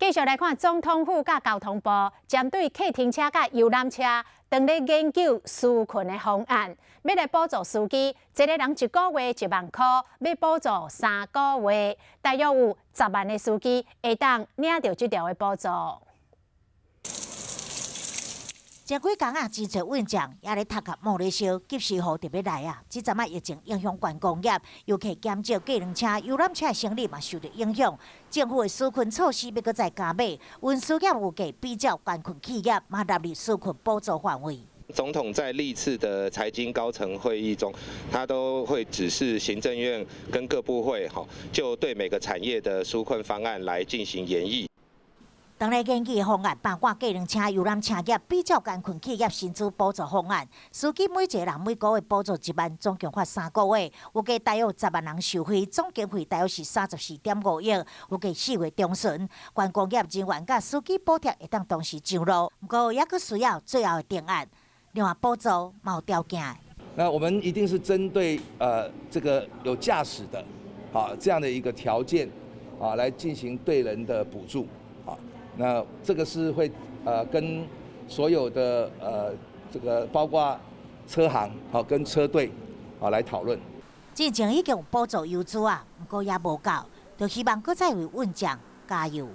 繼續來看總統府佮交通部針對客停車佮遊覽車，當咧研究紓困的方案，欲來補助司機，一个人一個月1萬箍，欲補助3個月，大約有10萬个司機會當領著這條的補助。前幾工啊，真濟運將也咧頭殼冒咧燒，及時雨就欲來啊！這陣仔疫情影響觀光業，遊客減少，計程車、遊覽車的生意嘛受著影響。政府的紓困措施欲閣再加碼，運輸業預計比較艱困企業嘛納入紓困補助範圍。總統在歷次的財經高層會議中，他都會指示行政院跟各部會，哈，就對每個產業的紓困方案來進行研議。當咧研究方案，包括計程車、遊覽車業比較艱困企業薪資補助方案，司機每一個人每個月補助1萬，總共發三個月，預計大約10萬人受惠，總經費大約是34.5億。預計4月中旬，觀光業人員佮司機補貼會當同時上路，毋過猶閣需要最後的定案。另外補助嘛有條件。那我們一定是針對這個有駕駛的，啊這樣的一個條件，啊來進行對人的補助，啊。那這個是會跟所有的這個包括車行好跟車隊啊來討論。之前已經有補助油資啊，毋過也無夠，就希望閣再為運將加油。